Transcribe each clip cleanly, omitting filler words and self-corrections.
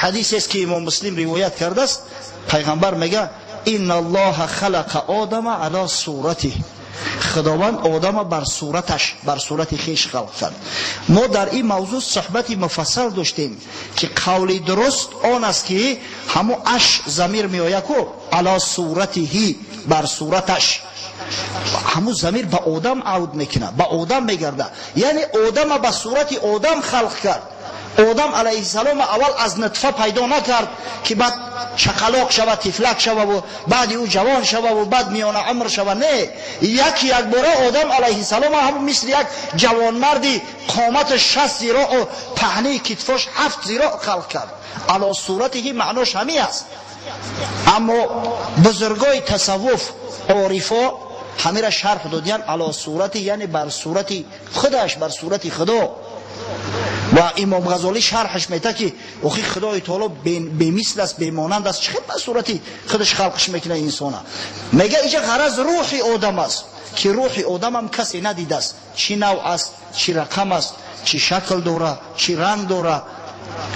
Ҳадисест, ки Имом Муслим ривоят кардааст. Пайғамбар мега: «Инна Аллоҳа халақа Одама ала суратиҳ». Худованд Одама бар сураташ, бар сурати хеш халқ кард. Мо дар ин мавзӯъ суҳбати муфассал доштем, ки қавли дуруст он аст, ки ҳамо аш замир меояд ку, ала суратиҳи, бар сураташ, ҳамун замир ба одам ауд мекунад, ба одам мегардад. Яъне одама ба сурати одам халқ кард. Одам алайҳиссалом аввал аз нутфа пайдо накард, ки баъд чақалоқ шава, тифлак шававу баъди ӯ ҷавон шававу баъд миёна умр шава. Не, яки якбора Одам алайҳиссалом ҳам мисли як ҷавонмарди қоматаш 60 зироъу паҳнии китфош 7 зироъ халқ кард. Ало суратиҳи маънош ҳамин аст. Аммо бузургои тасаввуф, орифо, ҳамира шарҳ додиян: ало сурати, яъне бар сурати худаш, бар сурати Худо. Ва Имом Ғазолӣ шарҳаш мета, ки охи, Худои таоло бемисл аст, бемонанд аст, чӣ хел ба сурати худаш халқш мекунад инсона? Мега, иҷа ғараз рӯҳи одам аст, ки рӯҳи одамам касе надидааст, чӣ навъ аст, чӣ рақам аст, чӣ шакл дора, чӣ ранг дора.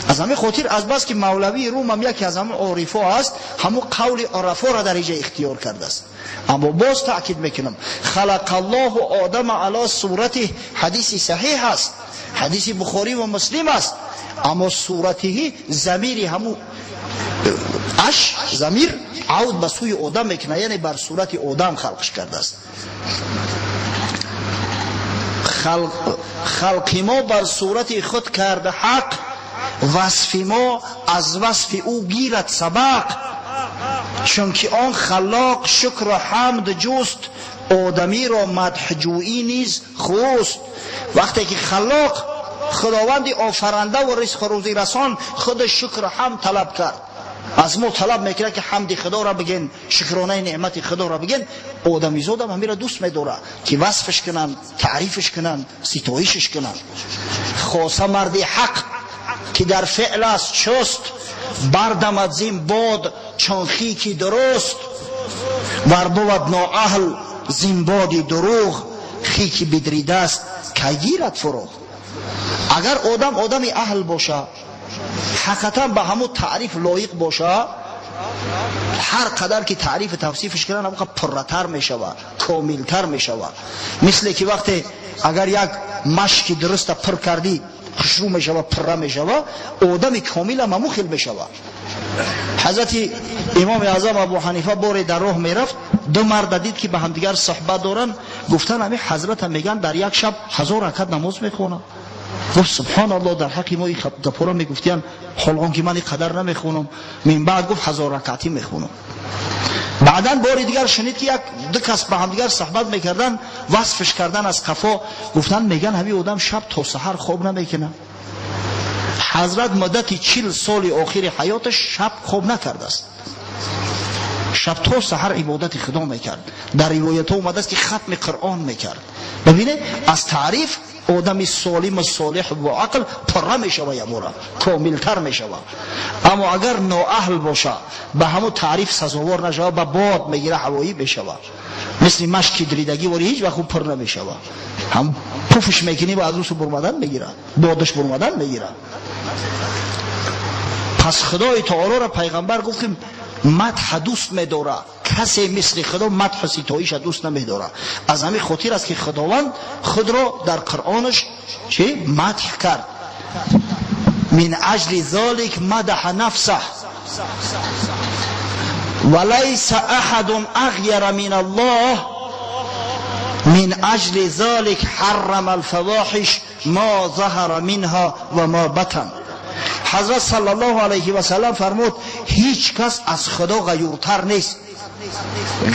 Аз ҳамин хотир, азбаски Мавлавии Румам яке аз ҳамон орифо аст, ҳамун қавли урафоро дар иҷа ихтиёр кардааст. Аммо боз таъкид мекунам: халақаллоҳу Одама ала суратиҳ ҳадиси саҳиҳ аст, ҳадиси Бухорӣ ва Муслим аст. Аммо суратиҳи, замири ҳамун аш замир ауд ба сӯи одам мекунад, яъне бар сурати одам халқш кардааст. Халқи мо бар сурати худ карда ҳақ, васфи мо аз васфи ӯ гирад сабақ, чунки он халлоқ шукру ҳамд ҷуст, одамиро мадҳҷӯӣ низ хуст. Вақте ки халлоқ, худованди офарандаву ризқу рӯзирасон, худ шукру ҳамд талаб кард, аз мо талаб мекунад, ки ҳамди Худоро бигин, шукронаи неъмати Худоро бигин, одамизодам ҳамира дӯст медорад, ки васфш кунанд, таърифш кунанд, ситоишш кунанд. Хоса марди ҳақ, ки дар феъл аст чуст, бардамад зин бод чун хики дуруст. Вар бувад ноаҳл зин боди дурӯғ, хики бидридааст кай гирад фурӯғ? Агар одам одами аҳл боша, ҳақиқатан ба ҳамун таъриф лоиқ боша, ҳар қадар ки таърифу тавсифш кунанд, ҳамон пурратар мешавад, комилтар мешавад. Мисле ки вақте агар як машки дуруста пур кардӣ, хушрӯ мешава, пурра мешава, одами комилам ҳамун хел мешава. Ҳазрати Имоми Аъзам Абу Ҳанифа боре дар роҳ мерафт, ду марда дид, ки ба ҳамдигар суҳбат доранд. Гуфтан: «Ҳамин ҳазрата меган, дар як шаб 1000 ракат намоз мехонад». Гуфт: «Субҳоналлоҳ, дар ҳаққи мо гапҳоро мегуфтиян, ҳол он ки ман ин қадар намехонам». Мин баъд гуфт: «1000 ракатӣ мехонам». Баъдан бори дигар шунид, ки як ду кас ба ҳамдигар суҳбат мекардан, васфш кардан аз қафо. Гуфтан: «Меган, ҳамин одам шаб то саҳар хоб намекунад». Ҳазрат муддати 40 соли охири ҳаёташ шаб хоб накардааст, шаб то саҳар ибодати Худо мекард. Дар ривоятҳо омадааст, ки хатми Қуръон мекард. Бибинед, аз таъриф одами солиму солиҳ бо ақл пурра мешава, ябора комилтар мешава. Аммо агар ноаҳл боша, ба ҳамун таъриф сазовор нашава, ба бод мегира, ҳавоӣ мешава, мисли машки дридагӣ вори, ҳеҷ вақт пур намешава. Ҳам пуфш мекунӣ, ба аз русу бурмадан мегира, бодаш бурмадан мегира. Пас Худои таолоро пайғамбар гуфт, ки мадҳа дӯст медора. Касе мисли Худо мадҳу ситоиша дӯст намедора. Аз ҳамин хотир аст, ки Худованд худро дар Қуръонаш чӣ мадҳ кард? Мин аҷли золик мадаҳа нафсаҳ. Валайса аҳадун ағяра мин Аллоҳ, мин аҷли золик ҳаррама алфавоҳиш мо заҳара минҳа ва мо батан. Ҳазрат саллаллоҳу алайҳи васаллам фармуд: «Ҳеҷ кас аз Худо ғаюртар нест».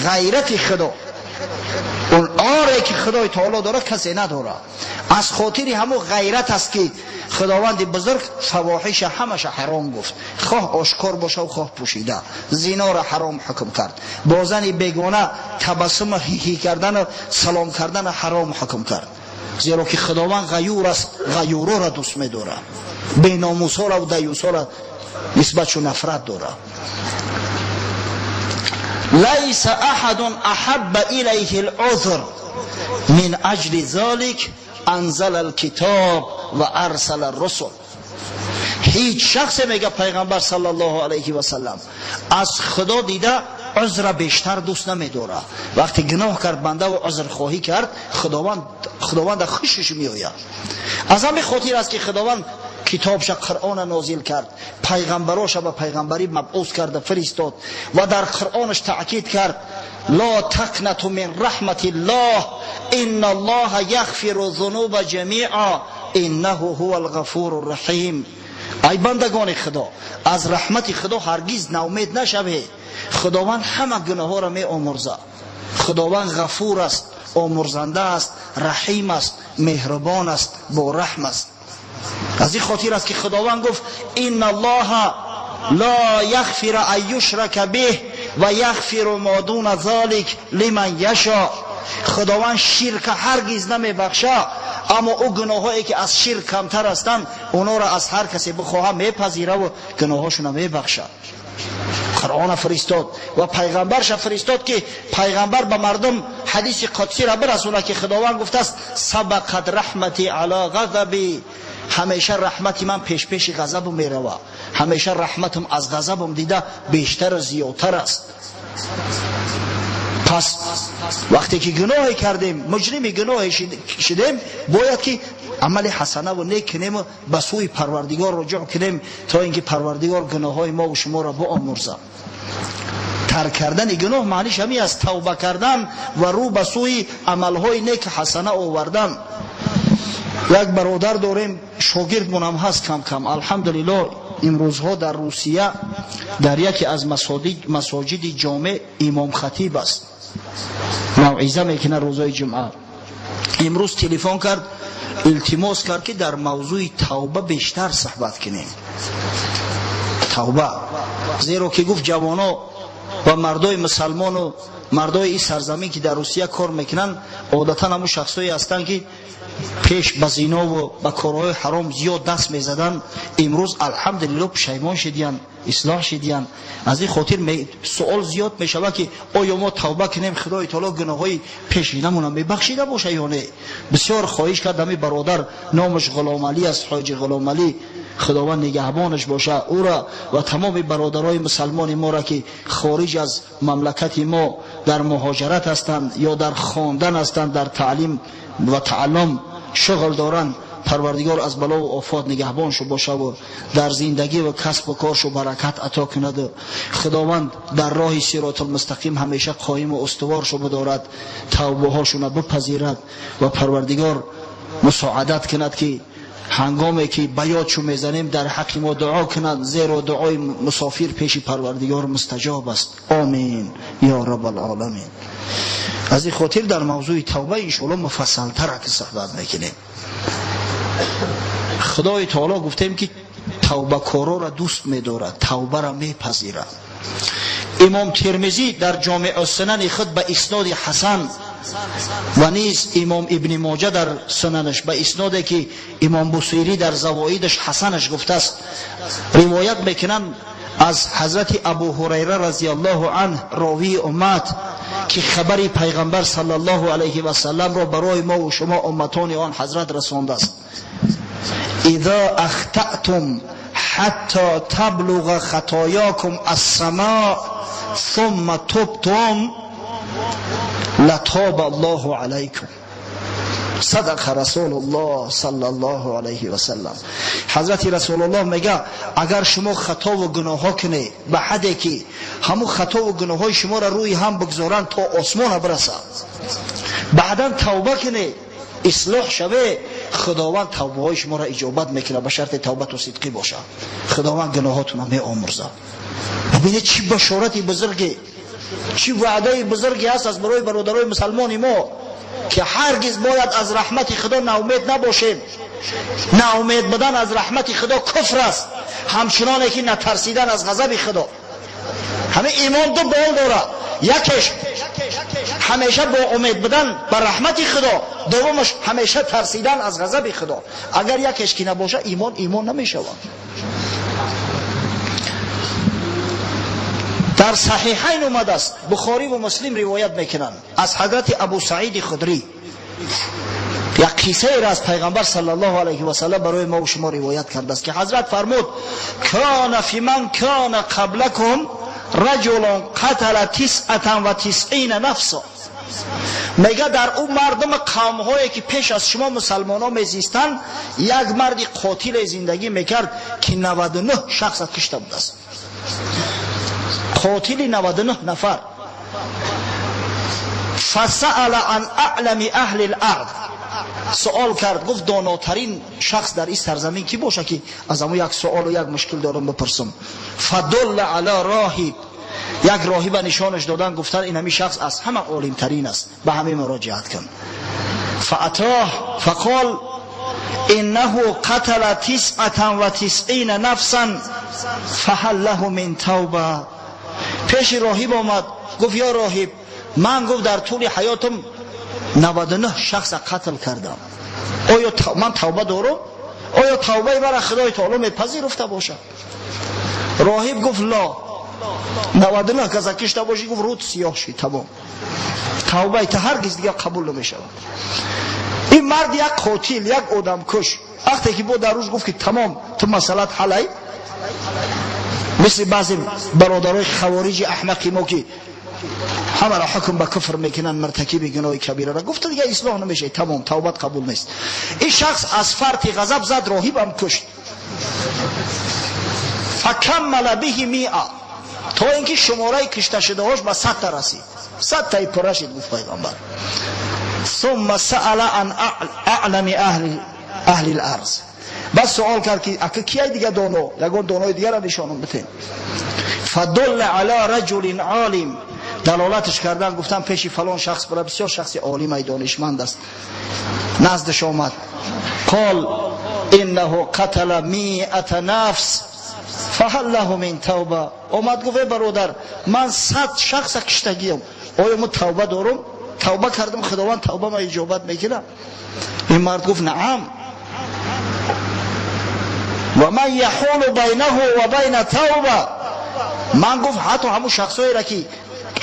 Ғайрати Худо, он оре ки Худои таоло дорад, касе надорад. Аз хотири ҳамун ғайрат аст, ки Худованди бузург фавоҳиша ҳамаша ҳаром гуфт, хоҳ ошкор боша, хоҳ пӯшида. Зинора ҳаром ҳукм кард, бо зани бегона табассуму ҳиҳӣ кардану салом кардана ҳаром ҳукм кард, зеро ки Худованд ғаюр аст, ғаюрора дӯст медорад, беномусора даюсора нисбатшу нафрат дорад. Лайса аҳадун аҳабба илайҳи лузр, мин аҷли золик анзала алкитоб ва арсала русул. Ҳеҷ шахсе, мега пайғамбар саллаллоҳу алайҳи васаллам, аз Худо дида узра бештар дӯст намедорад. Вақте гуноҳ кард банда ва узрхоҳӣ кард, Худованд хушаш меояд. Аз ҳамин хотир аст ки Худованд китобша Қуръона нозил кард, пайғамбароша ба пайғамбарӣ мабъус карда фиристод ва дар Қуръонаш таъкид кард: ла тақнату мин раҳматиллоҳ инналлоҳа яғфиру зунуба ҷамиа иннаҳу ҳувал ғафуру раҳим. Ай бандагони Худо, аз раҳмати Худо ҳаргиз ноумед нашавед. Худованд ҳама гуноҳҳоро меомӯрзад. Худованд ғафур аст, омӯрзанда аст, раҳим аст, меҳрубон аст, бораҳм аст. Аз ин хотир аст ки Худованд гуфт: инналлоҳа ла яғфиру ан юшрака биҳ ва яғфиру мо дуна золик лиман яшо. Худованд ширка ҳаргиз намебахшад, аммо ӯ гуноҳҳое ки аз ширк камтар ҳастанд, онҳоро аз ҳар касе бихоҳад мепазира ва гуноҳҳошонро мебахшад. Қуръона фиристод ва пайғамбарша фиристод ки пайғамбар ба мардум ҳадиси қудсиро бирасонад ки Худованд гуфтааст: сабақат раҳмати ала ғазаби. Ҳамеша раҳмати ман пешпеши ғазабам меравад, ҳамеша раҳматам аз ғазабам дида бештару зиёдтар аст. Пас вақте ки гуноҳе кардем, муҷрими гуноҳе шудем, бояд ки амали ҳасанаву нек кунему ба сӯи Парвардигор руҷӯъ кунем, то ин ки Парвардигор гуноҳҳои мо ва шуморо биомӯрзад. Тарк кардани гуноҳ маъниш ҳамин аст: тавба кардан ва рӯ ба сӯи амалҳои нек ҳасана овардан. Як бародар дорем, шогирдмонам ҳаст кам кам, алҳамдулиллоҳ, имрӯзҳо дар Русия дар яке аз масоҷиди ҷомеъ имомхатиб аст, мавъиза мекунад рӯзои ҷумъа. Имрӯз телефон кард, илтимос кард ки дар мавзӯи тавба бештар суҳбат кунем. Тавба, зеро ки гуфт ҷавоно ва мардои мусалмону мардои ин сарзамин ки дар Русия кор мекунанд, одатан ҳамун шахсое ҳастанд ки пеш ба зинову ба корҳои ҳаром зиёд даст мезаданд, имрӯз алҳамдулиллоҳ пушаймон шидиянд, ислоҳ шидиянд. Аз ин хотир суол зиёд мешавад ки оё мо тавба кунем, Худои таоло гуноҳҳои пешинамонро мебахшида боша ё не? Бисёр хоҳиш кард ҳамин бародар, номаш Ғуломалӣ аст, ҳоҷи Ғуломалӣ, Худованд нигаҳбонаш боша ӯра ва тамоми бародарои мусалмони моро ки хориҷ аз мамлакати мо дар муҳоҷират ҳастанд ё дар хондан ҳастанд, дар таълим ва тааллум шуғл доранд. Парвардигор аз балову офот нигаҳбоншу бошаву дар зиндагӣ ва касбу коршу баракат ато кунаду Худованд дар роҳи сиротулмустақим ҳамеша қоиму устуворшу бидорад, тавбаҳошуна бипазирад ва Парвардигор мусоадат кунад ки ҳангоме ки ба ёдшу мезанем дар ҳаққи мо дуо кунад, зеро дуои мусофир пеши Парвардигор мустаҷоб аст. Омин ё раббалоламин. Аз ин хотир дар мавзӯи тавба иншоалло муфассалтар ки суҳбат мекунем. Худои таоло гуфтем ки тавбакорора дӯст медорад, тавбаро мепазирад. Имом Термизӣ дар Ҷомеъу Сунани худ ба исноди ҳасан ва низ имом Ибни Моҷа дар сунанаш ба исноде ки имом Бусирӣ дар завоидаш ҳасанаш гуфтааст, ривоят мекунанд аз ҳазрати Абу Ҳурайра разияллоҳу анҳ, ровии уммат, ки хабари пайғамбар саллаллоҳу алайҳи васалламро барои мо ва шумо умматони он ҳазрат расондааст: изо ахтатум ҳатто таблуға хатоёкум ассамо сумма тубтум латоба аллоҳу алайкум. Садақа Расулуллоҳ саллаллоҳу алайҳи васаллам. Ҳазрати Расулуллоҳ мега: агар шумо хатову гуноҳҳо кунед ба ҳадде ки ҳамун хатову гуноҳҳои шуморо рӯи ҳам бигзоранд то осмона бирасад, баъдан тавба кунед, ислоҳ шавед, Худованд тавбаҳои шуморо иҷобат мекунад, ба шарти тавбату сидқӣ бошад. Худованд гуноҳотонро меомӯрзад. Бибинед, чӣ башорати бузурге, чӣ ваъдаи бузурге ҳаст аз барои бародарои мусалмони мо ки ҳаргиз бояд аз раҳмати Худо ноумед набошем. Ноумед будан аз раҳмати Худо куфр аст, ҳамчуноне ки натарсидан аз ғазаби Худо. Ҳамин имон ду бол дорад: якеш ҳамеша бо умед будан ба раҳмати Худо, дуввумаш ҳамеша тарсидан аз ғазаби Худо. Агар якеш ки набошад, имон имон намешавад. Дар Саҳиҳайн омадааст, Бухорӣ ва Муслим ривоят мекунанд аз ҳазрати Абу Саиди Худрӣ. Як қиссаеро аз пайғамбар саллаллоҳу алайҳи васаллам барои мо шумо ривоят кардааст, ки ҳазрат фармуд: кана фи ман кана қаблакум раҷулун қатала тисъатан ва тисъина нафса. Мега дар ӯ мардуми қавмҳое ки пеш аз шумо мусалмонҳо мезистанд, як марди қотиле зиндагӣ мекард, ки 99 шахса кушта будааст. Қотили 99 нафар. Фасаала ан аълами аҳли л-ард, суол кард, гуфт: донотарин шахс дар ин сарзамин кӣ боша, ки аз ҳамон як суолу як мушкил дорам бипурсам? Фадулла ала роҳиб, як роҳиба нишонаш додан, гуфтан: ин ҳамин шахс аз ҳама олимтарин аст, ба ҳамин муроҷиат кун. Фаатоҳ фақол иннаҳу қатала тисъатан ва тисъина нафсан фаҳал лаҳу мин тавба. Пеши роҳиб омад, гуфт: ё роҳиб, ман, гуфт, дар тӯли ҳаётам 99 шахса қатл кардам, оё ман тавба дорам? Оё тавбаи мара Худои таоло мепазируфта бошад? Роҳиб гуфт: ло, 99 каса кишта бошӣ, гуфт, рӯд сиёҳ шид, тамом, тавбаи та ҳаргиз дигар қабул намешавад. Ин мард як қотил, як одамкуш, вақте ки бо дар рӯз гуфт, ки тамом, ту масъалат ҳалай, мисли баъзе бародарои хавориҷи аҳмақи мо, ки ҳамаро ҳукм ба куфр мекунанд, муртакиби гуноҳи кабираро, гуфта: дигар ислоҳ намешавад, тамом, тавбат қабул нест. Ин шахс аз фарти ғазаб зад, роҳибам кушт. Факаммала биҳи миа, то ин ки шумораи кишташудаҳош ба 100 та расид, 100 таи пурра шид, гуфт пайғамбар. Сумма саала ан аълами аҳли ларз, баъд суол кард, ки ака кияй дига доно, ягон донои дигарро нишонам битен. Фадулла ала раҷулин олим, далолаташ кардан, гуфтан: пеши фалон шахс бара, бисёр шахси олимай, донишманд аст. Наздаш омад, қол иннаҳу қатала миата нафс фаҳал лаҳу мин тавба. Омад, гуфт: э бародар, ман 100 шахса киштагиям, оё мо тавба дорум? Тавба кардам, Худованд тавба ма иҷобат мекунад? Ин мард гуфт: наам, ва ман яҳулу байнаҳу ва байна тавба. Ман, гуфт, ҳатто ҳамун шахсоеро, ки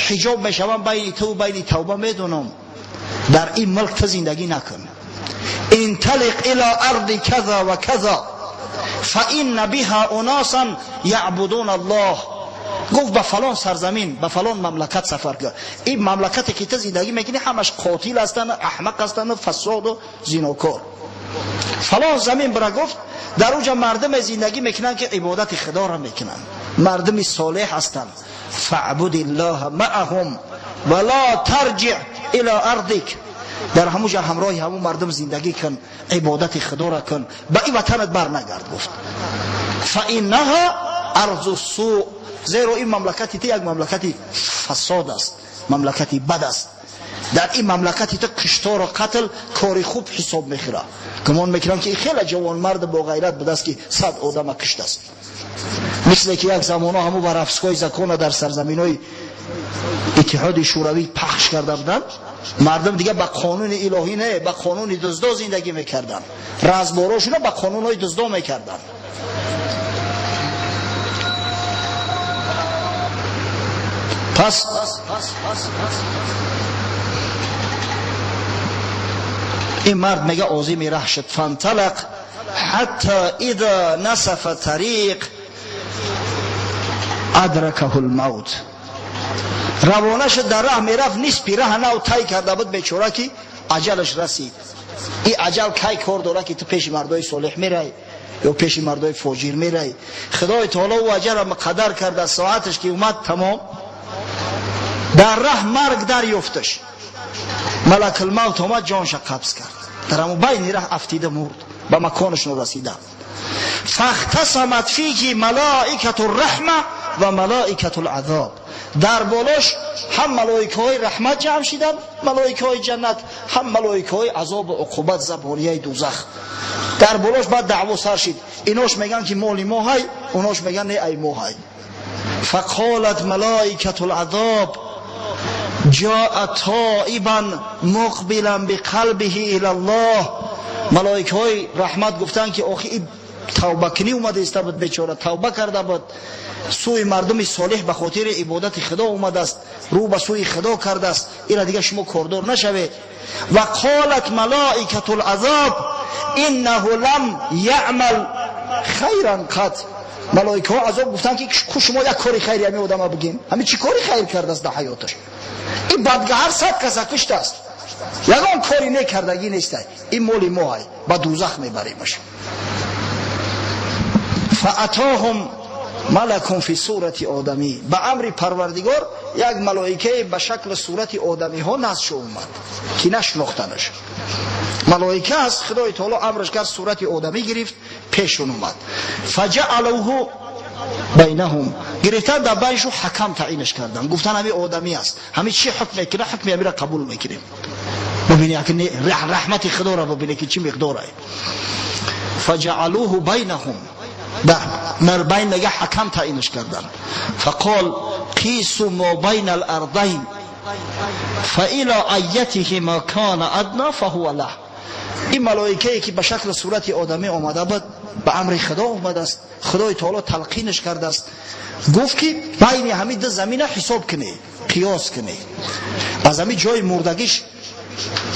ҳиҷоб мешаванд байни ту байни тавба, медонам. Дар ин мулк ту зиндагӣ накун, инталиқ ила арди каза ва каза фаинна биҳа унасан яъбудун аллоҳ. Гуфт: ба фалон сарзамин, ба фалон мамлакат сафар кун. Ин мамлакате ки ту зиндагӣ мекунӣ, ҳамаш қотил ҳастанд, аҳмақ ҳастанд, фасоду зинокор. Фалон замин бира, гуфт, дар уҷа мардуме зиндагӣ мекунанд, ки ибодати Худоро мекунанд, мардуми солеҳ ҳастанд. Фаъбуд иллоҳа маъаҳум ва ло тарҷиъ ило ардик. Дар ҳамуҷа ҳамроҳи ҳамун мардум зиндагӣ кун, ибодати Худоро кун, ба ин ватанат бар нагард, гуфт, фаиннаҳа арзу сӯ, зеро ин мамлакати ту як мамлакати фасод аст, мамлакати бад аст. Дар ин мамлакати ту киштору қатл кори хуб ҳисоб мехӯрад. Гумон мекунам, ки хеле ҷавонмард бо ғайрат будааст, ки 100 одама киштааст. Мисле ки як замоно ҳамун воровской закона дар сарзаминҳои Иттиҳоди Шӯравӣ пахш карда буданд, мардум дига ба қонуни илоҳӣ не, ба қонуни дуздо зиндагӣ мекарданд, разборошуна ба қонунҳои дуздо мекарданд. Пас ин мард мега озими раҳ шуд. Фанталақ ҳатта иза насафа тариқ адракаҳу лмавт. Равона шуд, дар раҳ мерафт, нисфи раҳ нав тай карда буд бечора, ки аҷалаш расид. И аҷал кай кор дорад, ки ту пеши мардои солеҳ мерай ё пеши мардои фоҷир мерай? Худои таоло ӯ аҷалро муқаддар карда, соаташ ки омад, тамом, дар раҳ марг дарёфташ. Малакулмавт омад, ҷонша қабз кард, дар ҳамун байни раҳ афтида мурд, ба маконаш норасида. Фахтасамат фиҳи малоикату раҳма ва малоикату лазоб. Дар болош ҳам малоикаҳои раҳмат ҷамъ шиданд, малоикаҳои ҷаннат, ҳам малоикаҳои азобу уқубат, забонияи дузах. Дар болош баъд даъво сар шид. Инош мегӯянд, ки моли мо ҳай, онош мегӯянд: не, ай мо ҳай. Фақолат малоикату лазоб ҷоа тоибан муқбилан биқалбиҳи ила ллоҳ. Малоикаҳои раҳмат гуфтанд, ки охи, тавба кунӣ омада иста буд, бечора тавба карда буд, сӯи мардуми солеҳ ба хотири ибодати Худо омадааст, рӯ ба сӯи Худо кардааст, ира дигар шумо кордор нашавед. Ва қолат малоикату лазоб иннаҳу лам яъмал хайран қат. Малоикаҳо азоб гуфтанд, ки ку шумо як кори хайри ҳамин одама бигем, ҳамин чӣ кори хайр кардааст дар ҳаёташ? Ин бадгаҳар 100 каса куштааст, ягон кори некардагӣ нестай, ин моли мо ай, ба дузах мебаремаш. Фаатоҳум малакун фи сурати одамӣ. Ба амри Парвардигор як малоикае ба шакли сурати одамиҳо назд омад, ки нашинохтанаш. Малоика аст, Худои таоло амраш кард, сурати одамӣ гирифт, пешон омад. Фаҷаалуҳу байнаҳум, гирифтан дар байншу ҳакам таъинаш кардан, гуфтан ҳами одамӣ аст, ҳами чӣ ҳукм мекунад, ҳукми ҳамира қабул мекунем. Бубине, раҳмати Худоро бубине, ки чӣ миқдорае. Фаҷаалуҳу байнаҳум, дар байн мега ҳакам таъинаш кардан. Фақол қису мо байна алардайн фаила айятиҳима кана адна фаҳува лаҳ. Ин малоикае, ки ба шакли сурати одамӣ омада буд, ба амри Худо омадааст, Худои таоло талқинаш кардааст, гуфт, ки байни ҳамин ду замина ҳисоб кунед, қиёс кунед, аз ҳамин ҷои мурдагиш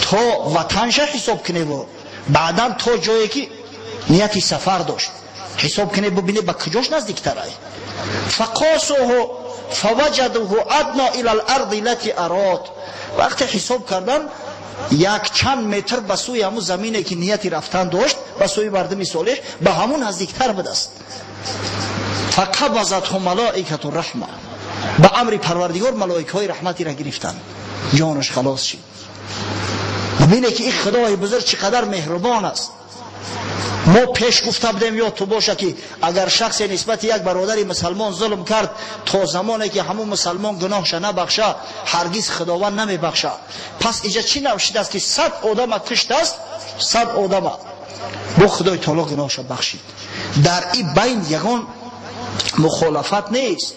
то ватанша ҳисоб куневу баъдан то ҷое, ки нияти сафар дошт, ҳисоб кунед, бубинед, ба куҷош наздиктарай. Фақосуҳу фаваҷадуҳу адно ила ларди лати арод. Вақте ҳисоб кардан, як чанд метр ба сӯи ҳамун замине, ки нияти рафтан дошт, ба сӯи мардуми солеҳ, ба ҳамун наздиктар будааст. Фақабазатҳу малоикату раҳма. Ба амри Парвардигор малоикаҳои раҳматиро гирифтанд, ҷонаш халос шид. Бубине, ки ин Худои бузург чӣ қадар меҳрубон аст. Мо пеш гуфта будем, ёд ту боша, ки агар шахсе нисбати як бародари мусалмон зулм кард, то замоне ки ҳамун мусалмон гуноҳша набахша, ҳаргиз Худованд намебахша. Пас иҷа чӣ навшидааст, ки 100 одама куштааст, 100 одама бо Худои таоло гуноҳша бахшид. Дар ин байн ягон мухолафат нест,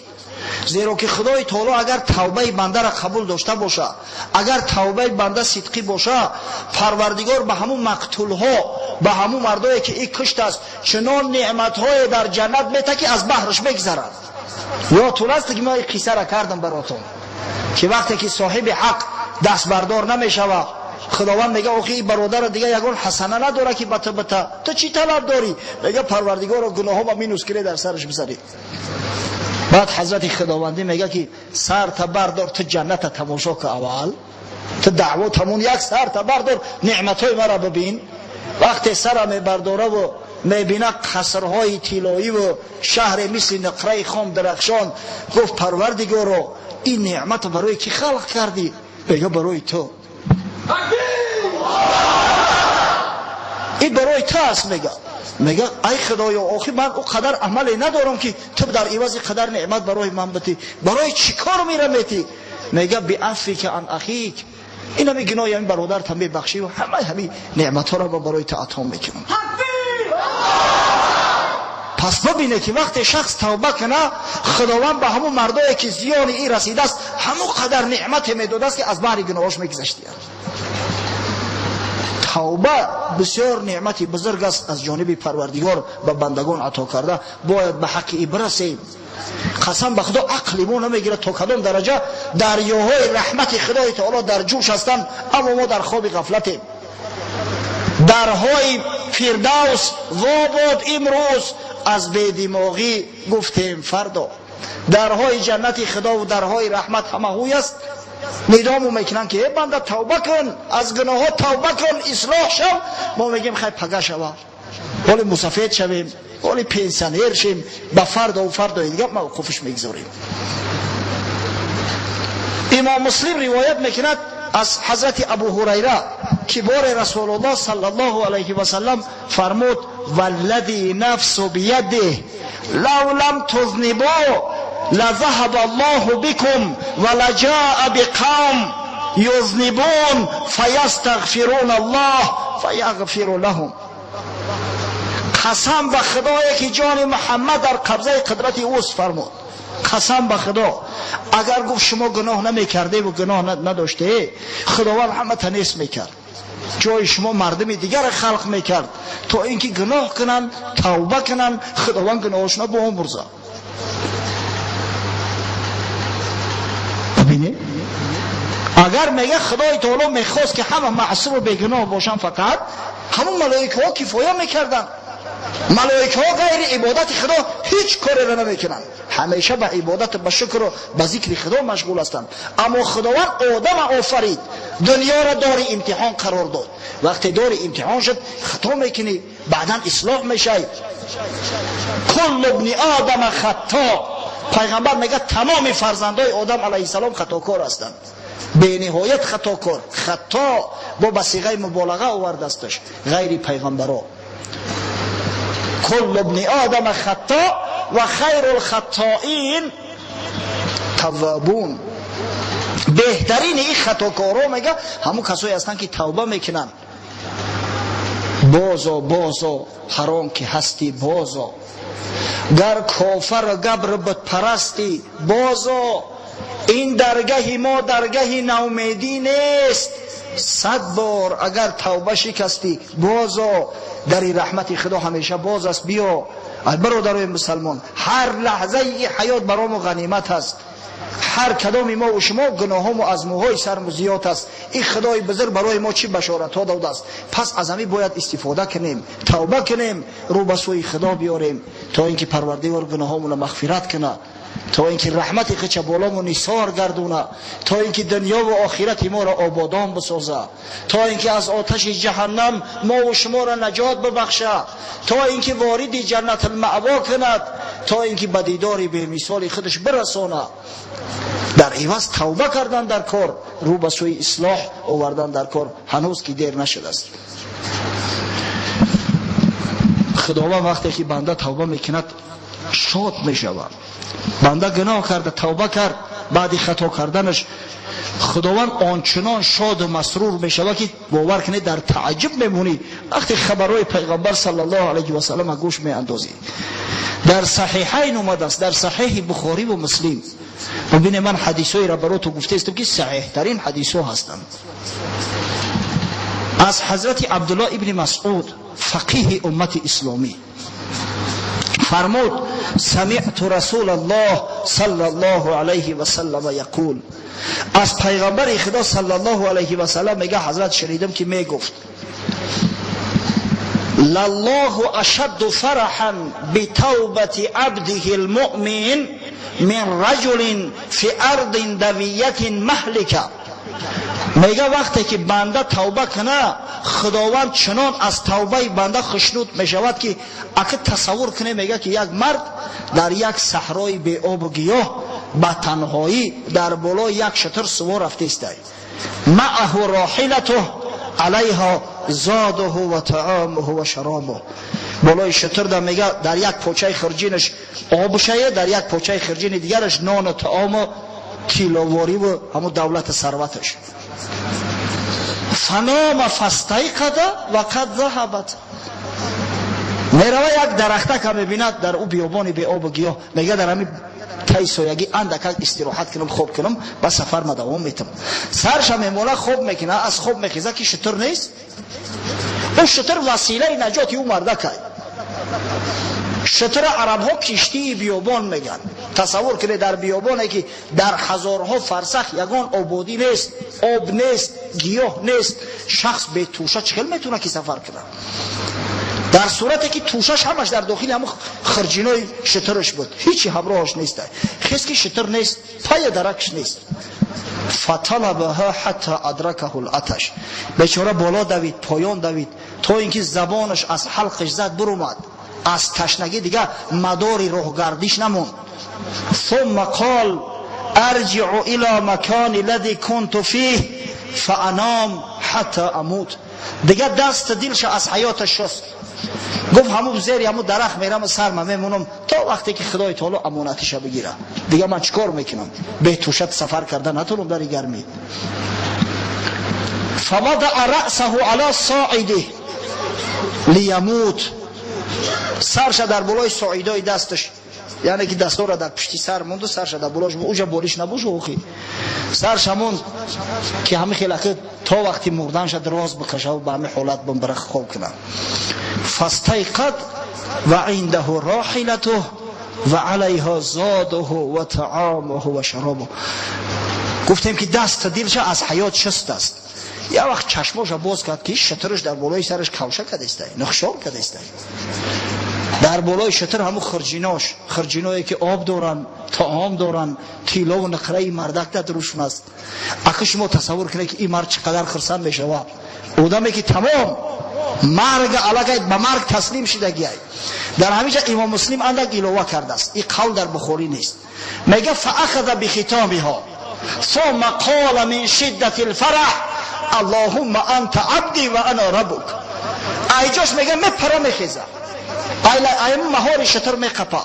зеро ки Худои таоло агар тавбаи бандара қабул дошта боша, агар тавбаи банда сидқӣ боша, Парвардигор ба ҳамун мақтулҳо, ба ҳамун мардое, ки и куштааст, чунон неъматҳое дар ҷаннат мета, ки аз баҳраш мегзарад. Ёдтун аст, ки мо ин қиссара кардам баротон, ки вақте ки соҳиби ҳақ дастбардор намешава, Худованд мега: охи, ин бародара дига ягон ҳасана надора, ки ба ту бита, ту чӣ талаб дорӣ? Мега: Парвардигоро, гуноҳома минус кунед, дар сараш бизанед. Баъд ҳазрати Худовандӣ мега, ки сарта бардор, ту ҷанната тамошо ка аввал, ту даъво тамон, як сарта бардор, неъматҳои мара бибин. Вақте сара мебардораву мебина қасрҳои тиллоиву шаҳре мисли нуқраи хом дарахшон, гуфт: Парвардигоро, ин неъматро барои кӣ халқ кардӣ? Мега: барои ту, ин барои ту аст. Мега: ай Худоё, охи ман о қадар амале надорам, ки ту дар ивази қадар неъмат барои ман битӣ. Барои чӣ кор мера метӣ? Мега: биафвика ан ахик, ин ҳами гуноҳи ҳамин бародарта мебахшӣ ва ҳамаи ҳамин неъматҳоро ма барои ту ато мекунам. Пас бибине, ки вақте шахс тавба куна, Худованд ба ҳамун мардое, ки зиёни ин расидааст, ҳамон қадар неъмате медодааст, ки аз баҳри гуноҳош мегузаштиянд. Тавба бисёр неъмати бузург аст, аз ҷониби Парвардигор ба бандагон ато карда, бояд ба ҳаққи и бирасем. Қасам ба Худо, ақли мо намегирад, то кадом дараҷа дарёҳои раҳмати Худои таоло дар ҷӯш ҳастанд, аммо мо дар хоби ғафлатем. Дарҳои Фирдавс во буд имрӯз, аз бедимоғӣ гуфтем фардо. Дарҳои ҷаннати Худову дарҳои раҳмат ҳама ҳуй аст, нидому мекунанд, ки э банда, тавба кун, аз гуноҳҳо тавба кун, ислоҳ шав. Мо мегӯем: хай, пага шава, ҳоли мусафед шавем, ҳоли пенсионер шем, ба фардову фардои дига мавқуфш мегузорем. Имом Муслим ривоят мекунад аз ҳазрати Абу Ҳурайра, ки боре Расулуллоҳ саллаллоҳу алайҳи васаллам фармуд: валлади нафсу биядиҳ лав лам тузнибу لذهب الله بكم ولجاء بقوم يذنبون فيستغفرون الله فيغفر لهم. قسم به خدایی که جان محمد در قبضه قدرت اوست، فرمود قسم به خدا، اگر گفت شما گناه نمیکرده و گناه نداشته، خداوند همه تنیس میکرد. ҷои шумо мардуми дигарро халқ мекард, то ин ки гуноҳ кунанд, тавба кунанд, худованд гуноҳошона биомӯрзад. Бибинед, агар мега худои таоло мехост ки ҳама маъсуму бегуноҳ бошанд, фақат ҳамон малоикаҳо кифоя мекарданд. Малоикаҳо ғайри ибодати худо ҳеҷ кореро намекунанд, ҳамеша ба ибодат, ба шукру ба зикри худо машғул ҳастанд. Аммо худованд одама офарид, дунёро дори имтиҳон қарор дод. Вақте дори имтиҳон шуд, хато мекунӣ, баъдан ислоҳ мешавӣ. Куллу ибни одама хатто. Пайғамбар мегӯяд тамоми фарзандои одам алайҳиссалом хатокор ҳастанд, бениҳоят хатокор. Хато бо ба сиғаи муболаға овардасташ, ғайри пайғамбаро. Куллу ибни одама хатто ва хайрул хаттоин таввабун. Беҳтарини ин хатокорҳо мега ҳамон касое ҳастанд ки тавба мекунанд. Бозо, бозо, ҳар он ки ҳастӣ бозо, гар кофару габру бутпарастӣ бозо, ин даргаҳи мо даргаҳи наумедӣ нест. 100 бор агар тавба шикастӣ бозо, дари раҳмати худо ҳамеша боз аст. Биё ай бародарои мусалмон, ҳар лаҳзаи ҳаёт баромо ғанимат аст. Ҳар кадоми мо ва шумо гуноҳҳомо аз мӯҳои сарму зиёд аст. Ин худои бузург барои мо чӣ башоратҳо додааст. Пас аз ҳамин бояд истифода кунем, тавба кунем, рӯ ба сӯи худо биёрем, то ин ки парвардигор гуноҳҳомонро мағфират кунад, то ин ки раҳмати худша боломо нисор гардона, то ин ки дунёву охирати моро ободон бисозад, то ин ки аз оташи ҷаҳаннам мову шуморо наҷот бибахшад, то ин ки вориди ҷаннатулмаъво кунад, то ин ки ба дидори бемисоли худаш бирасонад. Дар иваз тавба кардан дар кор, рӯ ба сӯи ислоҳ овардан дар кор, ҳанӯз ки дер нашудааст. Худованд вақте ки банда тавба мекунад шод мешавад. Банда гуноҳ карда, тавба кард, баъди хато карданаш худованд ончунон шоду масрур мешавад ки бовар кунед дар тааҷҷуб мемонӣ вақте хабарҳои пайғамбар саллаллоҳу алайҳи васаллам гӯш меандозӣ. Дар саҳиҳайн омадааст, дар саҳиҳи бухорӣ ва муслим. Бубине, ман ҳадисҳоеро бароту гуфтаистам ки саҳиҳтарин ҳадисҳо ҳастанд. Аз ҳазрати абдуллоҳ ибни масъуд, фақиҳи уммати исломӣ, фармуд: самиъту расулаллоҳ саллаллоҳу алайҳи васаллама яқул. Аз пайғамбари худо саллаллоҳу алайҳи васаллам мега ҳазрат шунидам ки мегуфт: лаллоҳу ашадду фараҳан битавбати абдиҳи лмуъмин мин раҷулин фи ардин давиятин маҳлика. Мега вақте ки банда тавба куна, худованд чунон аз тавбаи банда хушнуд мешавад ки ака тасаввур куне, мега ки як мард дар як саҳрои беобу гиёҳ ба танҳоӣ дар болои як шутур сувор рафтаистай. Маъаҳу роҳилатуҳ алайҳо зодуҳу ва таомуҳу ва шаробуҳ. Болои шутур да мега дар як почаи хирҷинаш обшае, дар як почаи хирҷини дигараш нону таому тиловориву ҳамун давлати сарваташ. Фанома фастайқада ва қад заҳабат. Мерава як дарахтака мебинад дар ӯ биёбони беобу гиёҳ, мега дар ҳамин таи соягӣ андакак истироҳат кунам, хоб кунам, ба сафар ма давом метам. Сарша мемона, хоб мекунад, аз хоб мехеза ки шутур нест. Ӯ шутур василаи наҷоти ӯ мардакай. Шутура арабҳо киштии биёбон мегӯянд. Тасаввур кунед дар биёбоне ки дар ҳазорҳо фарсах ягон ободӣ нест, об нест, гиёҳ нест, шахс бетӯша чӣ хел метавонад ки сафар кунад? Дар сурате ки тӯшаш ҳамаш дар дохили ҳамон хирҷинои шутураш буд, ҳичи ҳамроҳаш нест. Хес ки шутур нест, пая даракш нест. Фаталабаҳа ҳатта адракаҳу латаш. Бечора боло давид, поён давид, то ин ки забонаш аз ҳалқаш зад бурумад. Аз ташнагӣ дига мадори роҳгардиш намонд. Сумма қол арҷиу ила макони лади кунту фих фаанам ҳатта амут. Дига даст дилша аз ҳаёташ шуст. Гуфт ҳамун зери ҳамун дарахт мерам, сарма мемонам то вақте ки худои таоло амонатиша бигира. Дига ман чӣ кор мекунам? Бетӯшат сафар карда натонам дар гармӣ. Фаваdaa раъсаҳу ала соидih лиямут. Сарша дар болои соидои дасташ Яъне ки дастора дар пушти сар монду, сарша дар болош, уҷа болиш набошу, охи сарша монд, ки ҳами хелаки то вақти мурданша дроз бикашаву ба ҳами ҳолат бимбара хоб кунад. Фастайқад ва индаҳу роҳилатуҳ ва алайҳо зодуҳу ва таомуҳу ва шаробуҳ. Гуфтем, ки даста дилша аз ҳаёт шуст аст. Як вақт чашмоша боз кард, ки шутурш дар болои сараш кавша кадестай, нухшор кадестай. Дар болои шутур ҳамун хурҷинош, хурҷиное ки об доранд, таом доранд, тиллову нуқраи мардак дар рӯшон аст. Ака, шумо тасаввур кунед, ки ин мард чӣ қадар хурсанд мешавад. Одаме ки тамом марг аллакай ба марг таслим шидагиай. Дар ҳамиҷа Имом Муслим андак илова кардааст, ин қавл дар Бухорӣ нест. Мега: фаахаза бихитомиҳо ثم قال من شدة الفرح اللهم انت عبدي وانا ربك. Айҷош мега мепара, мехеза, ай маҳори шутур меқапа.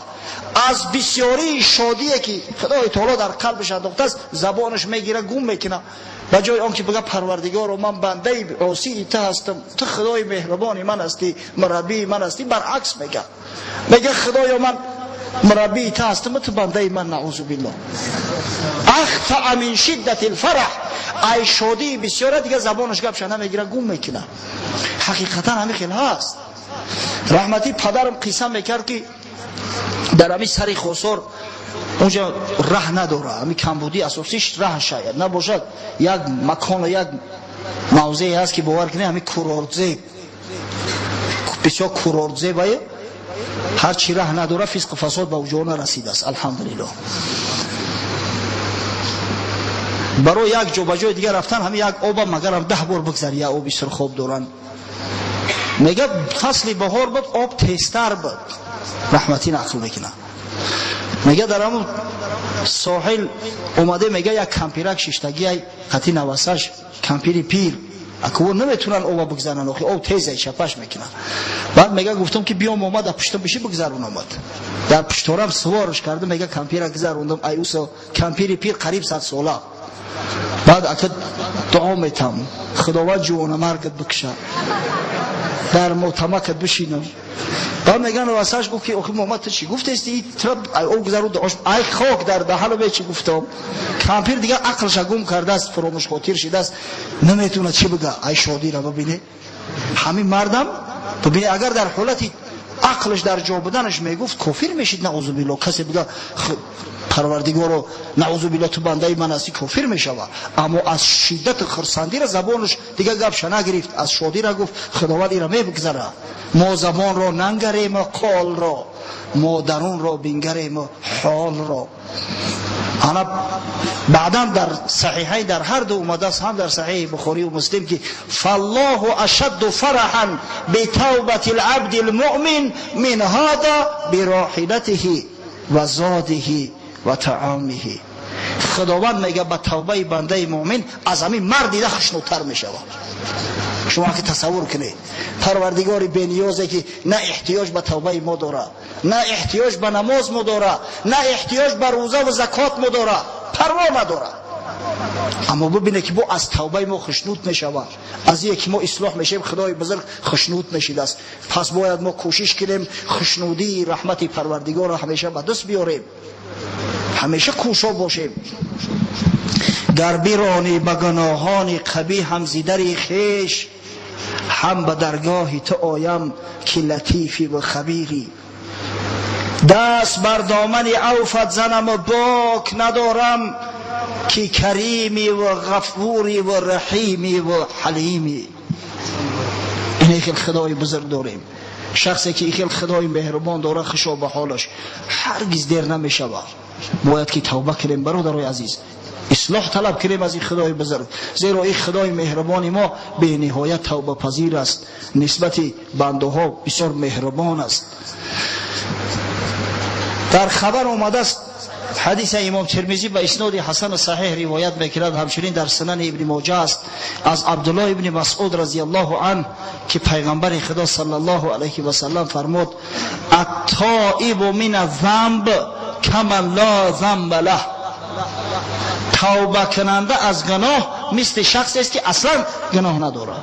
Аз бисёрии шодие ки Худои таоло дар қалбаш андохтааст, забонаш мегира, гум мекуна. Ба ҷои он ки бига: «Парвардигоро, ман бандаи осии ту ҳастам, ту Худои меҳрубони ман ҳастӣ, мураббии ман ҳастӣ», баръакс мега: «Худоё, ман мураббии ту ҳастам, ту бандаи ман». Наузу биллоҳ. Ахтаа мин шиддати лфараҳ. Ай шодии бисёра дига забонаш гапша намегира, гум мекуна. Ҳақиқатан ҳамин хел ҳаст. Раҳматӣ падарам қисса мекард, ки дар ҳамин сари Хосор унҷа раҳ надора. Ҳамин камбудии асосиш раҳ шояд набошад. Як макону як мавзее ҳаст, ки бовар кунед, ҳамин курортзеб, бисёр курортзебае. Ҳарчи раҳ надора, фисқу фасод ба уҷо нарасидааст, алҳамдулиллоҳ. Барои як ҷо ба ҷои дигар рафтан ҳамин як оба магарам 10 бор бигзари, як оби сурхоб доранд. Мега, фасли баҳор буд, об тезтар буд. Раҳматӣ нақл мекунад. Мега, дар ҳамун соҳил омаде, мега, як кампирак шиштагиай қати навасаш, кампири пир. Акво наметунан оба бигзаранд, охи об тезай, чапаш мекунад. Баъд мега, гуфтам, ки биём, омад, дар пуштам биши, бигзарун. Омад, дар пушторам суворш кардам. Мега, кампира гузарондам. Ай усо кампири пир, қариб 100 сола. Баъд ака дуо метам: «Худованд ҷувонамаргат бикушад, дар мотамакат бишинам». Баъд меган, васаш гуфт, ки охи Муҳаммад, ту чӣ гуфтести? Ай об гузару дуош, ай хок дар даҳану бе чӣ гуфтам. Кампир дигар ақлша гум кардааст, фуромӯшхотир шидааст, наметавонад чӣ бига. Ай шодира бибине, ҳамин мардам бибине, агар дар ҳолати ақлаш дар ҷо буданаш мегуфт, кофир мешид, наузу билло. Касе бига: «Парвардигоро, наузу билло, ту бандаи ман ҳастӣ», кофир мешава. Аммо аз шиддати хурсандира забонаш дига гапша нагирифт. Аз шодира гуфт: «Худованд ира мебигзара». Мо забонро нангарему қолро, мо дарунро бингарему ҳолро. Ана баъдан дар саҳиҳай, дар ҳар ду омадааст, ҳам дар Саҳиҳи Бухорию Муслим, ки фаллоҳу ашадду фараҳан битавбати лабди лмуъмин мин ҳада бироҳилатиҳи ва зодиҳи ва таомиҳи. Худованд мега, ба тавбаи бандаи муъмин аз ҳамин мард дида хушнудтар мешавад. Шумо ки тасаввур кунед, Парвардигори бениёзе, ки на эҳтиёҷ ба тавбаи мо дора, на эҳтиёҷ ба намоз мо дора, на эҳтиёҷ ба рӯза ва закот мо дора, парво надора, аммо бибине, ки бо аз тавбаи мо хушнуд мешавад. Аз ие ки мо ислоҳ мешавем, Худои бузург хушнуд мешидааст. Пас бояд мо кӯшиш кунем, хушнудии раҳмати Парвардигорро ҳамеша ба даст биёрем, ҳамеша кӯшо бошем. Гар биронӣ ба гуноҳони қабиҳам зидари хеш, ҳам ба даргоҳи ту оям, ки латифӣ ва хабирӣ. Даст бар домани авфат занаму бок надорам, ки каримӣ ва ғафурӣ ва раҳимӣ ва ҳалимӣ. Ин хел Худои бузург дорем. Шахсе ки хел Худои меҳрубон дора, хушо ба ҳолаш, ҳаргиз дер намешавад. Бояд ки тавба кунем, бародарои азиз, ислоҳ талаб кунем аз ин Худои бузург, зеро ин Худои меҳрубони мо бениҳоят тавбапазир аст, нисбати бандаҳо бисёр меҳрубон аст. Дар хабар омадааст, ҳадиса Имом Термизӣ ба исноди ҳасану саҳеҳ ривоят мекунад, ҳамчунин дар Сунани Ибни Моҷа аст, аз Абдуллоҳ ибни Масъуд разияллоҳу анҳ, ки Пайғамбари Худо саллаллоҳу алайҳи васаллам фармуд: аттоибу мин аззамб каман ло замба лаҳ. Тавбакунанда аз гуноҳ мисли шахсест, ки аслан гуноҳ надорад.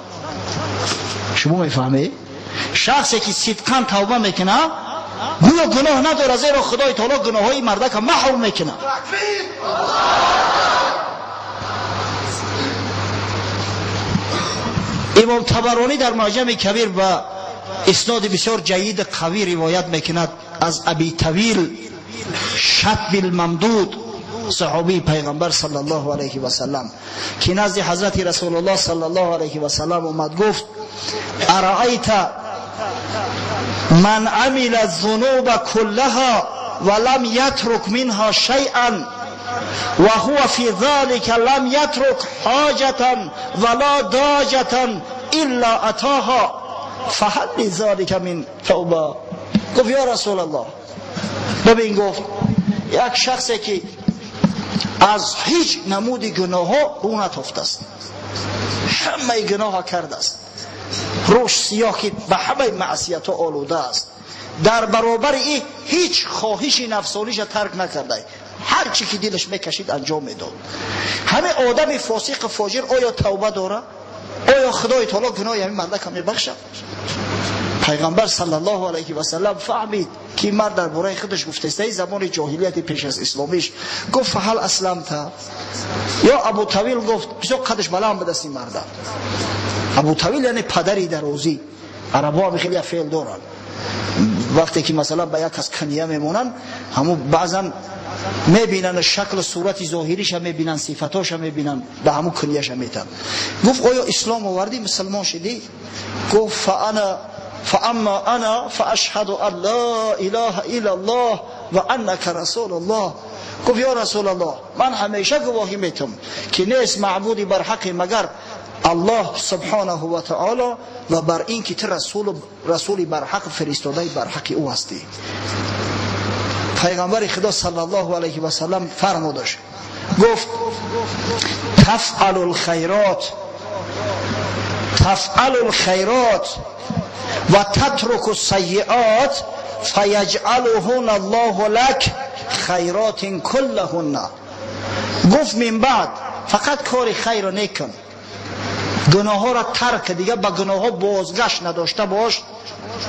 Шумо мефаҳмед, шахсе ки сидқан тавба мекунад. Гӯё гуноҳ надорад, зеро Худои Таоло гуноҳҳои мардака маҳв мекунад. Имом Табаронӣ дар Муъҷами Кабир ба исноди бисёр ҷайид қавӣ ривоят мекунад аз Аби Тавил Шатбил Мамдуд, саҳобии пайғамбар саллаллоҳу алайҳи васаллам, ки назди ҳазрати Расулуллоҳ саллаллоҳу алайҳи васаллам омад, гуфт: араайта ман амила зунуба куллаҳа ва лам ятрук минҳа шайъан ва ҳува фи залика лам ятрук ҳоҷатан ва ла доҷатан илла атоҳа фаҳал лизалика мин тавба. Гуфт: ё Расулаллоҳ, бибин, гуфт, як шахсе ки аз ҳеҷ намуди гуноҳҳо рӯ натофтааст, ҳамаи гуноҳа кардааст, рӯш сиёҳ ки ба ҳамаи маъсиятҳо олуда аст, дар баробари ин ҳеҷ хоҳиши нафсониша тарк накарда, ҳар чӣ ки дилаш мекашид анҷом медод. Ҳамин одами фосиқу фоҷир оё тавба дорад? Оё Худои Таоло гуноҳи ҳамин мардака мебахшад? Пайғамбар саллаллоҳу алайҳи васаллам фаҳмид ки мард дар бораи худаш гуфтааст, замони ҷоҳилияти пеш аз исломиш. Гуфт: фаҳал асламта? Ё Абу Тавил, гуфт, бисёр қадаш баланд будаст ин марда. Абу Тавил яъне падари дарозӣ. Арабҳо ҳам хеле феъл доранд, вақте ки масалан ба як кас кания мемонанд, ҳамун баъзан мебинанд шаклу сурати зоҳириша мебинанд, сифатоша мебинанд, ба ҳамун кунияша метанд. Гуфт: оё ислом овардӣ, мусалмон шидӣ? Гуфт: фаамма ана фаашҳаду ан ла илаҳа иллаллоҳ ва аннака расулуллоҳ. Гуфт: ё Расулаллоҳ, ман ҳамеша гувоҳӣ метам ки нест маъбуди барҳақе магар Аллоҳ субҳонаҳу ва таоло ва бар ин ки ту расули барҳақ, фиристодаи барҳақи ӯ ҳастӣ. Пайғамбари Худо саллаллоҳу алайҳи васаллам фармудаш, гуфт: тафъалу лхайрот, тафъалу лхайрот ва татруку сайиот фаяҷъалуҳунна Аллоҳу лак хайротин куллаҳунна. Гуфт: мин баъд фақат кори хайро некун, гуноҳҳоро тарк, дига ба гуноҳҳо бозгашт надошта бош,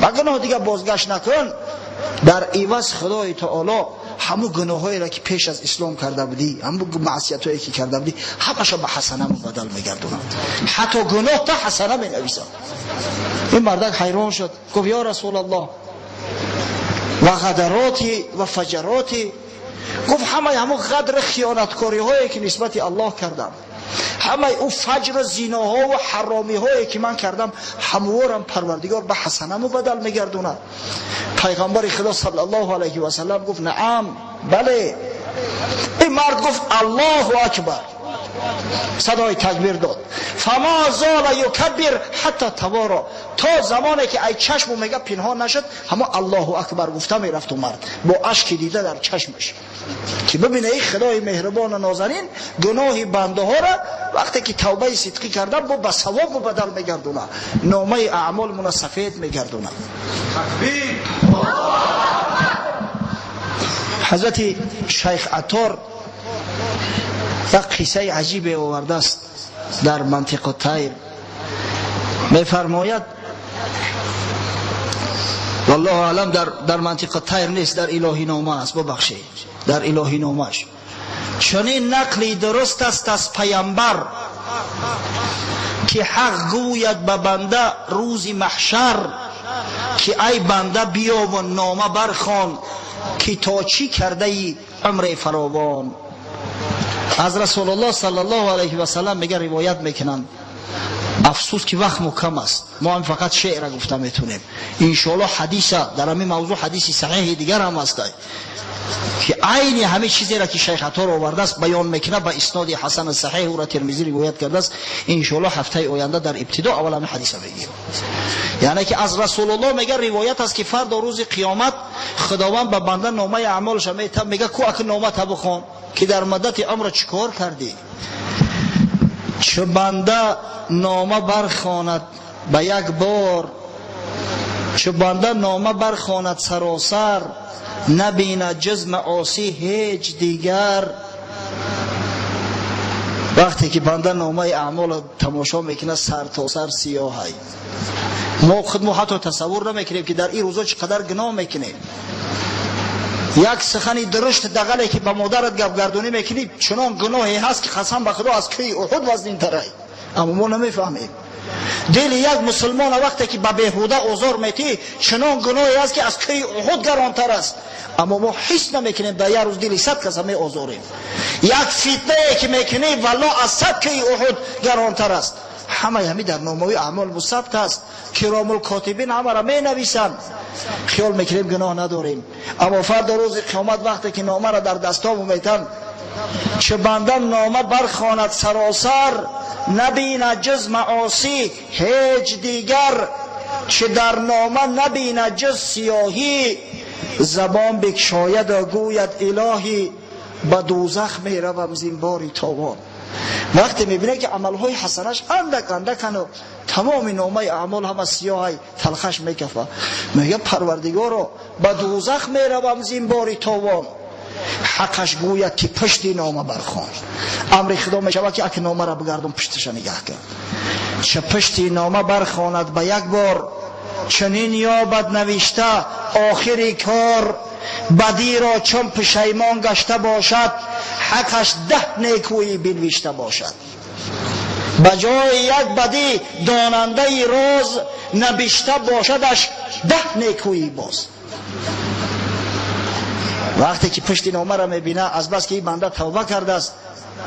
ба гуноҳ дига бозгашт накун. Дар иваз Худои Таоло ҳамун гуноҳҳоеро ки пеш аз ислом карда будӣ, ҳамун маъсиятҳое ки карда будӣ, ҳамаша ба ҳасана мубаддал мегардонад, ҳатто гуноҳ та ҳасана менависад. Ин мардак ҳайрон шуд, гуфт: ё Расулаллоҳ, ва ғадароти ва фаҷароти? Гуфт: ҳамаи ҳамун ғадри хиёнаткориҳое ки нисбати Аллоҳ кардам, ҳамаи ӯ фаҷру зиноҳо ва ҳаромиҳое ки ман кардам, ҳамворам Парвардигор ба ҳасана мубаддал мегардонад? Пайғамбари Худо саллаллоҳу алайҳи васаллам гуфт: наам, бале. Ин мард гуфт: Аллоҳу акбар, садои такбир дод. Фама зола юкаббир ҳатта таворо, то замоне ки ай чашму мега пинҳон нашуд, ҳамо Аллоҳу акбар гуфта мерафту мард бо ашки дида дар чашмаш, ки бибине ин Худои меҳрубону нозанин гуноҳи бандаҳоро вақте ки тавбаи сидқӣ кардан бо ба савоб мубаддал мегардонад, номаи аъмолмона сафед мегардонад. Ҳазрати Шайх Атор як қиссаи аҷибе овардааст дар Мантиқу Тайр. Мефармояд, валлоҳу аълам, дар Мантиқу Тайр нест, дар Илоҳинома аст, бубахшед, дар Илоҳиномаш. Чунин нақли дуруст аст аз Паямбар, ки ҳақ гӯяд ба банда рӯзи маҳшар, ки ай банда, биёву нома бархон, ки то чӣ кардаи умри фаровон. Аз Расулуллоҳ саллаллоҳу алайҳи васаллам мега, ривоят мекунанд. Афсӯс ки вақт мукам аст, мо ҳам фақат шеъра гуфта метавонем. Иншоаллоҳ ҳадиса дар ҳамин мавзӯъ, ҳадиси саҳеҳи дигар ҳам аст, ки айни ҳамин чизеро ки Шайх Атор овардааст баён мекунад ба исноди ҳасани саҳеҳ, ӯро Термизӣ ривоят кардааст. Иншоаллоҳ ҳафтаи оянда дар ибтидо аввал ҳамин ҳадиса мегирем. Яъне ки аз Расулуллоҳ мега, ривоят аст, ки фардо рӯзи қиёмат Худованд ба банда номаи аъмолаша метаб, мега: ку аки номата бихон, ки дар муддати умр чӣ кор кардӣ? Чу банда нома бархонад ба як бор, чу банда нома бархонад саросар, набинад ҷуз маосӣ ҳеҷ дигар. Вақте ки банда номаи аъмолро тамошо мекунад, сар то сар сиёҳай. Мо худмо ҳатто тасаввур намекунем, ки дар ин рӯзо чӣ қадар гуноҳ мекунем. Як сухани дурушт дағале ки ба модарат гапгардонӣ мекунӣ, чунон гуноҳе ҳаст, ки қасам ба худо, аз кӯҳи Уҳуд вазнинтарай. Аммо мо намефаҳмем. Дили як мусулмона вақте ки ба беҳуда озор метӣ, чунон гуноҳе ҳаст, ки аз кӯҳи Уҳуд гаронтар аст. Аммо мо ҳис намекунем, дар як рӯз дили 100 каса меозорем. Як фитнае ки мекунӣ, валло, аз 100 кӯҳи Уҳуд гаронтар аст. Ҳамаи ҳами дар номаи аъмол мусабт аст. Киромул котибин ҳамаро менависанд. Хиёл мекунем гуноҳ надорем, аммо фардо рӯзи қиёмат вақте ки номаро дар дастому метан, чӣ банда нома бархонад саросар, набинад ҷуз маосӣ ҳеҷ дигар, чӣ дар нома набинад ҷуз сиёҳӣ, забон бикшояду гӯяд: илоҳӣ, ба дӯзах меравам зинбори тобон. Вақте мебинад, ки амалҳои ҳасанаш андак андакану тамоми номаи аъмол ҳама сиёҳай, талхаш мекафа, мега: парвардигоро, ба дӯзах меравам зинбори тобон. Ҳаққаш гӯяд, ки пушти нома бархон. Амри худо мешавад, ки аки номаро бигардон, пушташа нигаҳ кард. Чӣ пушти нома бархонад ба як бор, чунин ёбад навишта: охири кор бадиро чун пушаймон гашта бошад, ҳаққаш 10 некӯӣ бинвишта бошад. Ба ҷои як бадӣ донандаи роз набишта бошадаш 10 некӯӣ боз. Вақте ки пушти номаро мебина, азбаски ин банда тавба кардааст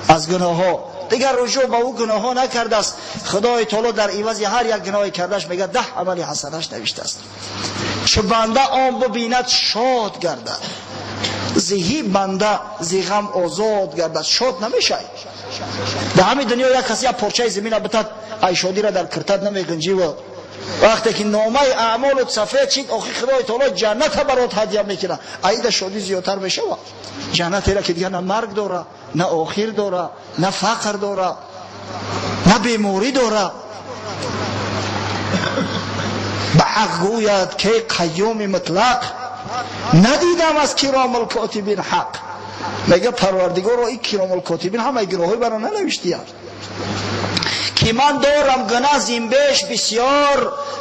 аз гуноҳҳо, дигар ружӯъ ба ӯ гуноҳҳо накардааст, худои таоло дар ивази ҳар як гуноҳе кардаш, мега, 10 амали ҳасанаш навиштааст. Чу банда он бубинад, шод гардад, зиҳи банда зи ғам озод гардад. Шод намешай. Дар ҳамин дунё як каси як порчаи замина битад, ай шодира дар киртат намегунҷиву. Вақте ки номаи аъмолут сафед шид, охи худои таоло ҷанната барот ҳадя мекунад, аида шодӣ зиёдтар мешавад. Ҷаннатеро ки дигар на марг дора, на охир дора, на фақр дора, на беморӣ дора. Ба ҳақ гӯяд, ки қайюми мутлақ, надидам аз киромул котибин ҳақ. Мега: парвардигоро, ин киромул котибин ҳамаи гуноҳҳои маро нанавиштиянд, ки ман дорам гунаҳ зинбеш бисёр,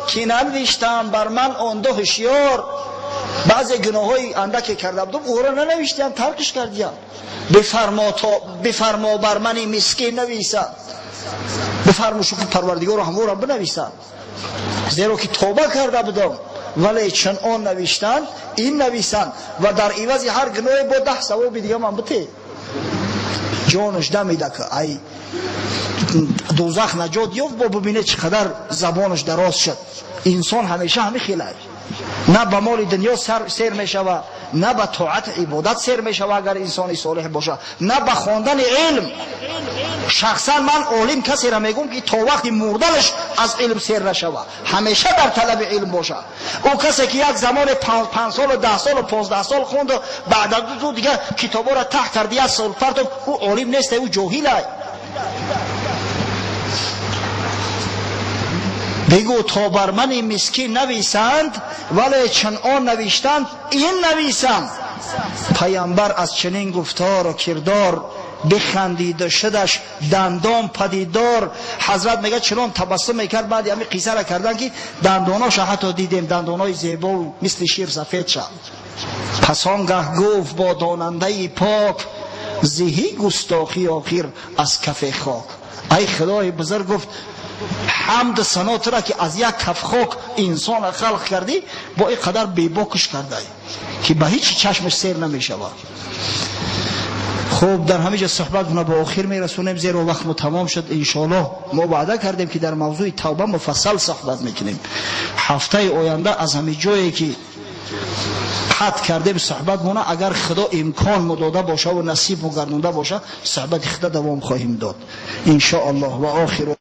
ки нанавиштам бар ман он ду ҳушёр. Баъзе гуноҳҳои андаке карда будум, ӯро нанавиштиям, таркиш кардиям. Бифармо, бар мани мискин нависад. Бифармо, шукр парвардигоро, ҳаморо бинависад, зеро ки тоба карда будам. Вале чун он навиштанд, ин нависанд ва дар ивази ҳар гуноҳе бо 10 савоби дига ман бите. Ҷонаш дамида, ки ай дӯзах наҷот ёфт, бо бубинед, чӣ қадар забонаш дароз шуд. Инсон ҳамеша ҳами хелай, на ба моли дунё сер мешава, на ба тоат ибодат сер мешава, агар инсони солеҳ боша, на ба хондани илм. Шахсан ман олим касеро мегӯм, ки то вақти мурданаш аз илм сер нашава, ҳамеша дар талаби илм боша. Ӯ касе ки як замоне 5 солу 10 солу 15 сол хонду, баъд аз ӯ дигар китобҳоро таҳ карди, як сол партов, ӯ олим нест, ӯ ҷоҳилай. Бигӯ, то бар мани мискин нависанд, вале чун он навиштанд, ин нависанд. Пайғамбар аз чунин гуфтору кирдор бихандиду шудаш дандон падидор. Ҳазрат мега, чунон табассум мекард баъди ҳамин қиссара кардан, ки дандоноша ҳатто дидем, дандонои зебову мисли шир сафед шад. Пас он гаҳ гуфт бо донандаи пок: зиҳӣ густохӣ охир аз кафе хок. Ай худои бузург, гуфт, ҳамд сано тура, ки аз як каф хок инсона халқ кардӣ, бо ин қадар бебокш кардай, ки ба ҳеҷ чашмаш сер намешавад. Хуб, дар ҳамин ҷо суҳбатмона ба охир мерасонем, зеро вақтмо тамом шуд. Иншоаллоҳ, мо ваъда кардем, ки дар мавзӯи тавба муфассал суҳбат мекунем. Ҳафтаи оянда аз ҳамин ҷое ки қатъ кардем суҳбатмона, агар худо имкон мо дода боша ва насиб мо гардонда боша, суҳбати худо давом хоҳем дод, иншоаллоҳ. Ва охиру